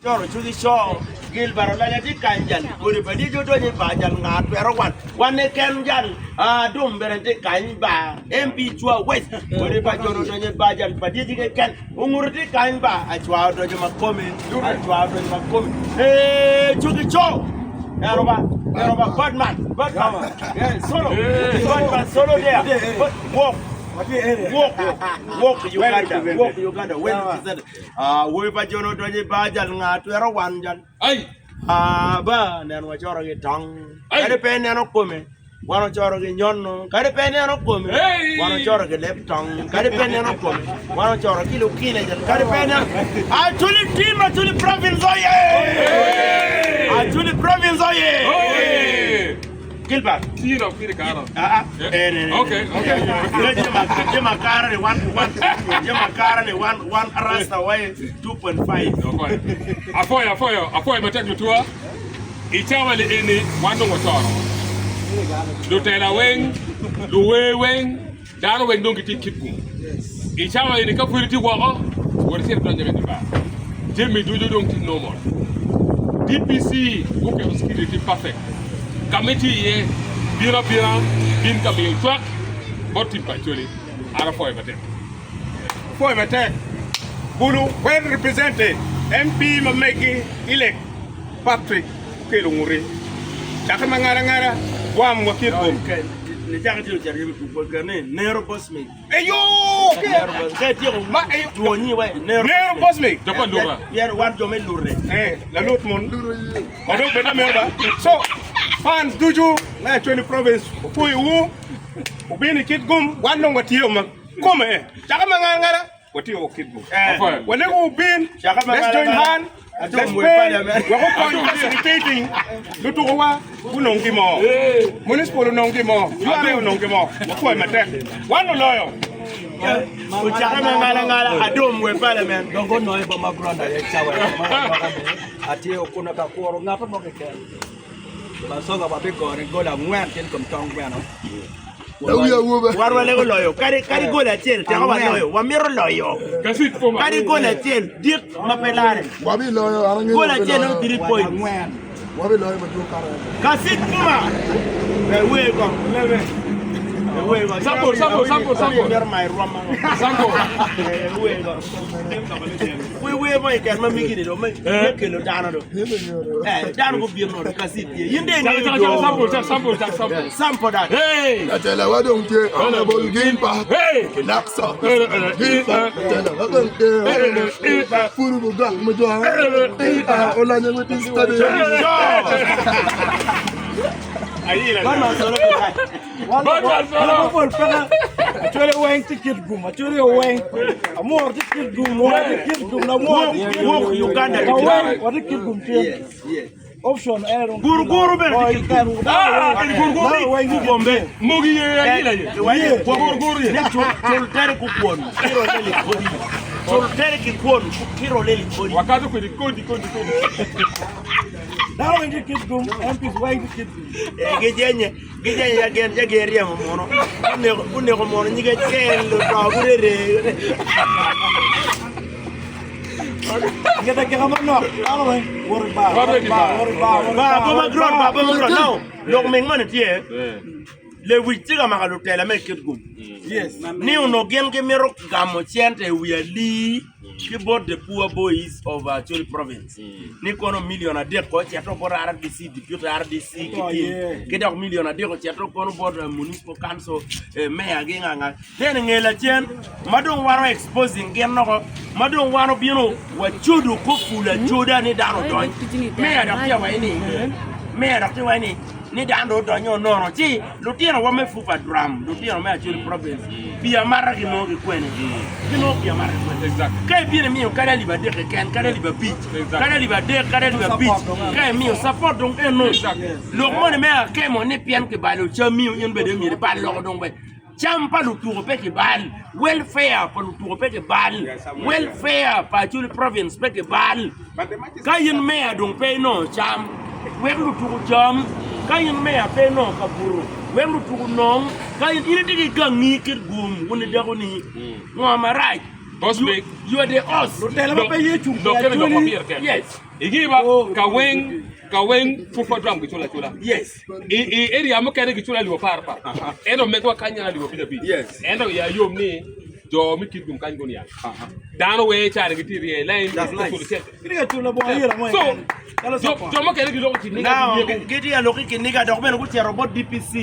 Coro cugi co, Gilbert Olanya tye kany jal, kodi pa lyeci odonyo i bar jal nga twero wan, wane ken jal, aa dum bene tye kany ba, MP Chwa West, kodi pa John odonyo i bar jal pa lyeci keken, Onguru tye kany ba, Acwa odonyo ma kome, Acwa odonyo ma kome, ee cugi co, ero ba, ero ba, Birdman, Birdman, yeah, solo, Birdman solo there, walk, walk, walk Uganda, walk Uganda, well represented. Awobi pa Jon odonyo i bar jal nga twero wan jal. Aa ba nen wacoro ki tong kadi pe ineno kome wan ocoro ki nyono kadi pe ineno kome wan ocoro ki leb tong kadi pe ineno kome wan ocoro ki lukine jal kadi pe ineno Acholi team Acholi province oye Acholi province oye Gilbert. Tiro kiri karo. Ah ah. Eh ne ne. Okay, okay. Jema jema kara ni one one jema kara ni one one rasta wai 2.5. Okay. Afoyo afoyo afoyo matek lutua. I cawa li eni wan dong watoro. Lutela weng, luwer weng, dano weng dong gitye kitgum. I cawa eni ka pwod itye woko, wot icit idony i bar. Jami ducu dong tye normal. DPC guketo security perfect. Ka ma itye iye, bin abina, bin ka miyo cwak bot tim pa Acholi. An apwoyo matek. Apwoyo matek. Bulu well represented MP ma megi elect Patrick Okello Nguri. Cake ma ngada ngada gwam wa kit gum. Nicake tye ocito yub tuko kene Nero Bosmic. Eyo! Ma eyo. Twonyi we Nero. Nero Bosmic. Jo pa Lura. Pien wan jo me Lurre. Eh, lalut mun. Odok bed lamero ba. So, fans ducu me Acholi province opwoyo wu. Obino i kit gum, wan dong watye ma kome. Cake ma ngada ngada. Watye wa kit gum. Apwoyo. Walego wubin. Cake ma Let's ngada join ngada. hand. Let's pray. Wek okony facilitating lutukuwa gunong ki mo. Municipal onong ki mo. URA onong ki mo. Wapwoyo matek. Wan oloyo. Ocake ma ngala ngala adom we parliament. Dong gonongo i boma ground aye cawa eno ma aloka ni atye okuna ka kuro ngat mo keken. Basoga wabigone gol angwen tin kom tong gweno. Wan walego loyo kadi kadi gol acel teko waloyo wamito loyo Kasit poma. kadi gol acel dit ma pe lare Wabiloyo, an angeyo gol acel nongo wabiloyo. 3 points Angwen. Wabiloyo madwong kare. Kasit puma ewe kong ewe kong Sample, sample, sample, sample. Mito mayo rwom ma Sample. ewe kong we we mo iket ma migi ni do me me kelo dano do eh dano gubino do kasit ye yin de Chak, ngeyo chak, chak, sample, do chak, sample, chak, sample. sample that Hey! Latela wa dong tye Honorable Gilbert Hey! Kilakso Gilbert Latela wa dong tye Honorable Puru Bugak Mujwa Olanya with his study. Batman solo! Pol peke. Acholi weng tye kit gum. Acholi weng. Amur tye kit gum. Wa tye kit gum. Lamur tye kit Wok gum. Uganda Ka weng wa tye kit gum tye. Yes, yes. Option en dong. Gurguru bene tye kit gum. Ah, kadi gurguru. Weng Ku Gombe. Mogi ye ayila ye. Gurguru ye. Ni cul cul tere ku kwon kiro leli kodi. Cul tere ki kwon ku kiro leli kodi. Wakato kwedi kodi kodi kodi. Dano weng tye kit gum. MPs weng tye kit gum. Eh, gijenye gijenye ya gen ya gen ryemo muno. Guneko guneko muno nyige cel oto gurere. Gita gika manok. Dano weng wot i bar. Wot i bar. Wot i bar. Wot i Ba bar. boma Wot i ground bar. ba boma ground. Now lok ming moni tye. Eh. Lewic tye ka mako lutela me kit gum. Yes. Ni onongo gin gimito gamo cente i wi alii ki bot the poor boys of Acholi province. Ni kono million adek ko ocito bot RDC, deputy RDC ki team, ki dok million adek ocito kono bot uh, municipal council, eh, mayor gi nga nga. Then i nge lacen ma dong wan o exposing gin loko ma dong wan obino wacodo ko pul acoda ni dano odony. Mayor dok tye waci ni mayor dok tye waci ni ni dano dong odonyo nono ci lutino wa me Fufa Drum lutino me Acholi province pii amata ginongo ki kwene ginongo pii amata ki kwene Exactly. ka ibino imiyo kadi alip adek keken kadi alip abic Exactly. kadi alip adek kadi alip abic ka imiyo support dong eno Exactly. lok moni me akemo ni pien kibalo cammi in bene myero ibal loko dong be Cam pa lutuko pe kibal, welfare pa lutuko pe kibal, welfare pa Acholi province pe kibal. Ka in meya dong pe inongo cam, wek lutuko cam. Ka in meya pe inongo kabuto, wek lutuko nong. Ka in in itye ki gangi kit gum wun idako-ni, ngo marac? Boss You, big. you are the host. Lutela ma pe ye cung pi Lok kene lok Acholi. ma pire tek. Yes. Igiba ka weng ka weng fufa drum giculo acula. Yes. I i area mukene giculo alip apar apar. Ento megwa kany en alip abic abic. Yes. Ento ya yom ni jo me Kitgum kany guniang. Dano weng care gitye rye i line That's nice. culo cente. Gitye ka culo labongo ayela mo So keken. Calo jo support. jo mukene giloko kiniga Now, ginyeko. gitye ka lok ki kiniga dok bene gucito bot DPC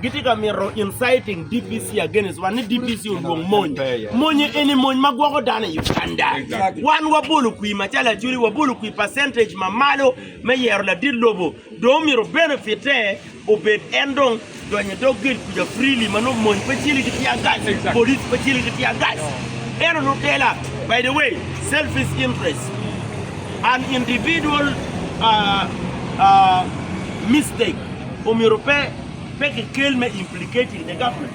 gitye ka mito inciting DPC against wan ni DPC olwong mony. Mony eni mony ma gwoko dano i Uganda. Exactly. Wan wabolo kwir macalo Acholi wabolo kwir percentage ma malo me yero ladit lobo dong omyero benefit-te obed en dong donyo i dog gate kuca freely ma nongo mony pe celi ki tear gas, Exactly. police pe celi ki tear gas. Ento lutela, by the way, selfish interest, an individual uh, uh, mistake omyero pe pe kikel me implicating the government.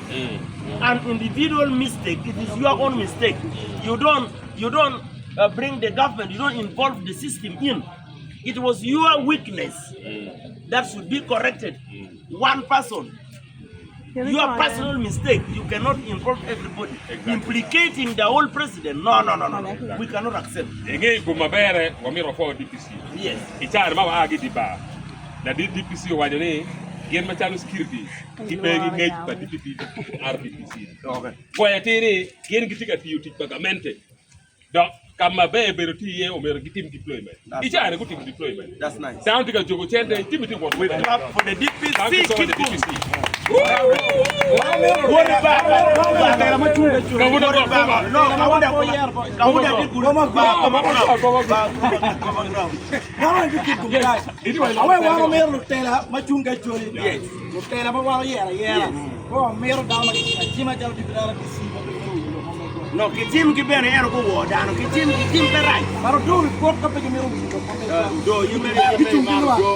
An individual mistake, it is your own mistake. You don't you don't uh, bring the government, you don't involve the system in. It was your weakness that should be corrected. One person, your personal mistake, you cannot involve everybody. Implicating the whole president, no, no, no, no, no. We cannot accept. Inge gum maber wamito wapwo DPC. Yes. I caro ma waa ki i dye bar, ladit DPC owaco ni gin macalo security gipe ki ngec pa DPP RDPC. Goyo atir ni gin gitye ka tiyo tic pa gamente dok ka maber bedo tye iye omyero gitim deployment. I caro gutimo deployment. That's nice. Dano tye ka jogo cente, jami tye ka wot maber. Clap for the DPC. Thank you so much, Kitgum. DPC. Wori baba. Kawuda Wori go, baba. go. No, kawuda kawuda di gulu. Goma Ba, goma. goma ground. Ba, goma ground. Dano en Kitgum Yes. kany. Iti wa- Awe wan omito lutela ma cung ki Acholi. Yes. Lutela ma wan oyero ayera. Yes. Ko wamito dano ma gicimo acima calo DPC RDC ma pe gimito winyo lok ma megwa. No, kicim ki bene ento guwor dano. Kicim, kicim pe rac. But odong ripot ka pe gimito winyo lok ma megwa. Do, you mere you Gicung mere ki lwak. do.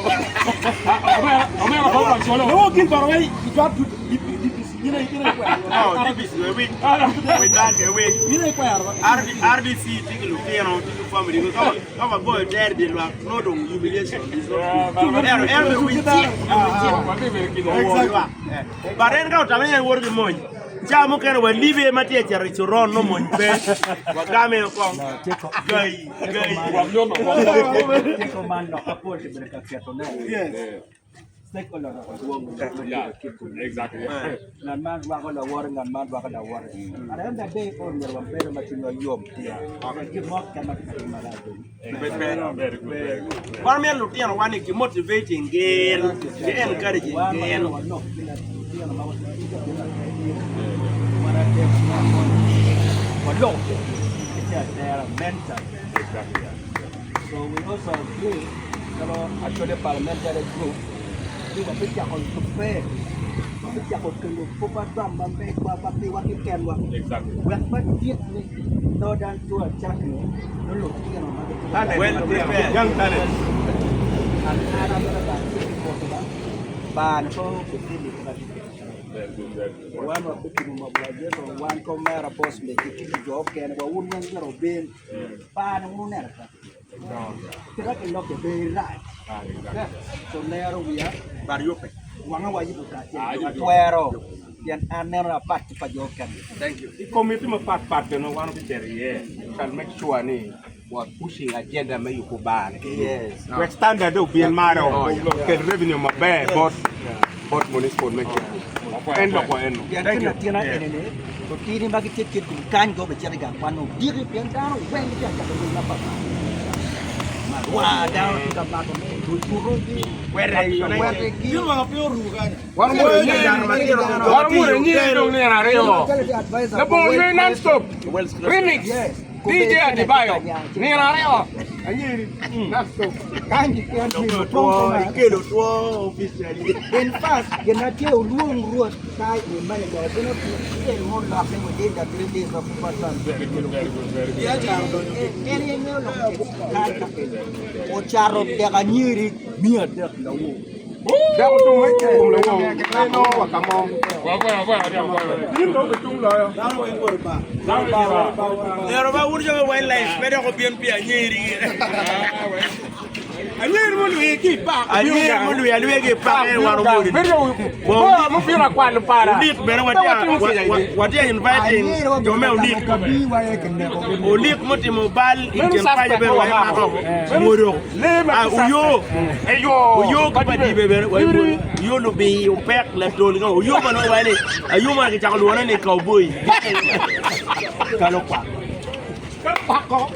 Omera, omera, omera, omera. Lawor gin baro wai icwat tut DPC. Ine ine kwero. No, DPC we wi. We dake we. Ine kwero. RD, RDC tye ki lutino, tye ki family. Ka ka wagoyo ter di lwak, no dong humiliation is not good. Ero, ero be wi cik, wi cik. Owor lwak. But en ka otame ni en woto ki mony, ca mukene walibe ma tye cito i coron nongo mony pe, wagame kong. Gai, gai. Teko man loka pol kibedo ka ketone. Stakeholder dok wadwong Exactly. Ngat man rwako lawote, ngat man rwako lawote. At the end of the day, koro myero wabedo ma cwinywa yom. Gin mo keken ma tye ka timme marac dong. Very good, very good. Wan myero lutinowa ni ki motivating gin, ki encouraging Wan gin. watye walok ki lutino ma watye ka bino atir, wan adek walok ki atera mental. So we also agree calo Acholi parliamentary group ni wabicako yubbe, wabicako kelo pupa drum ma megwa ma piwa kekenwa Exactly. wek madit ni Northern Tour cakni nongo lutino ma gitye ka Well prepared. Young talent. And an amito bene atye ki botwa bar ni pe obitili ki ladit. Very good, very good. Wan wabitimo mobilization wan ki omera boss megi ki jo okene wa wun weng myero wubin. Bar ni wun wuneno ka tira ki lokke be rac. So nero wiya Bar yubbe. wanga wayubo kacel atwero pien an neno apat ki pa jo okene. Thank you. I committee mapat pat bene wan obicito iye shall make sure ni wa pushing agenda me yubo bar ni. Yes. Wek standard obin malo, okel revenue maber bot bot municipal me Kitgum. En loko eno. Pien ki latina eni-ni, lutini ma gitye Kitgum kany go bicito i gang kwan odiki pien dano weng gitye ka cato wil mapatpat. Wa dano tye ka mato me turugi, wetegi. Wan omwero nyiri dong nino aryo. Labongo ywe non stop. Remix. DJ Adebayo. Nino aryo. Anyiri non stop. Kany keken pi opong koma. Ikelo two officially. In fact, gin ma tye olwong Rwot ka i manager obino tye mulokke within the 3 days of person. Very good, very good, very good. En aye ngeyo lok kany ka kelo. Ocato dek anyiri 300 lawo. Dako tung me tung lawo. Neno wa ka mo. Wagoyo, wagoyo, wagoyo, wagoyo. In dong tung loyo. Ero ba wun jo me wildlife pe dok obin pi anyiri. Anyiri mo. Alwe mulwi alwe ki pak en wan omodi. Olik bene watye inviting jo me olik. Olik mutimo bal i kin paco bene wa imako mwodo. Oyo oyo ki pa dibe bene wa imwodo. Oyo lubi opek latol ka oyo ma nongo wa ni ayo ma kicako lwone ni cowboy. Kalo kwako.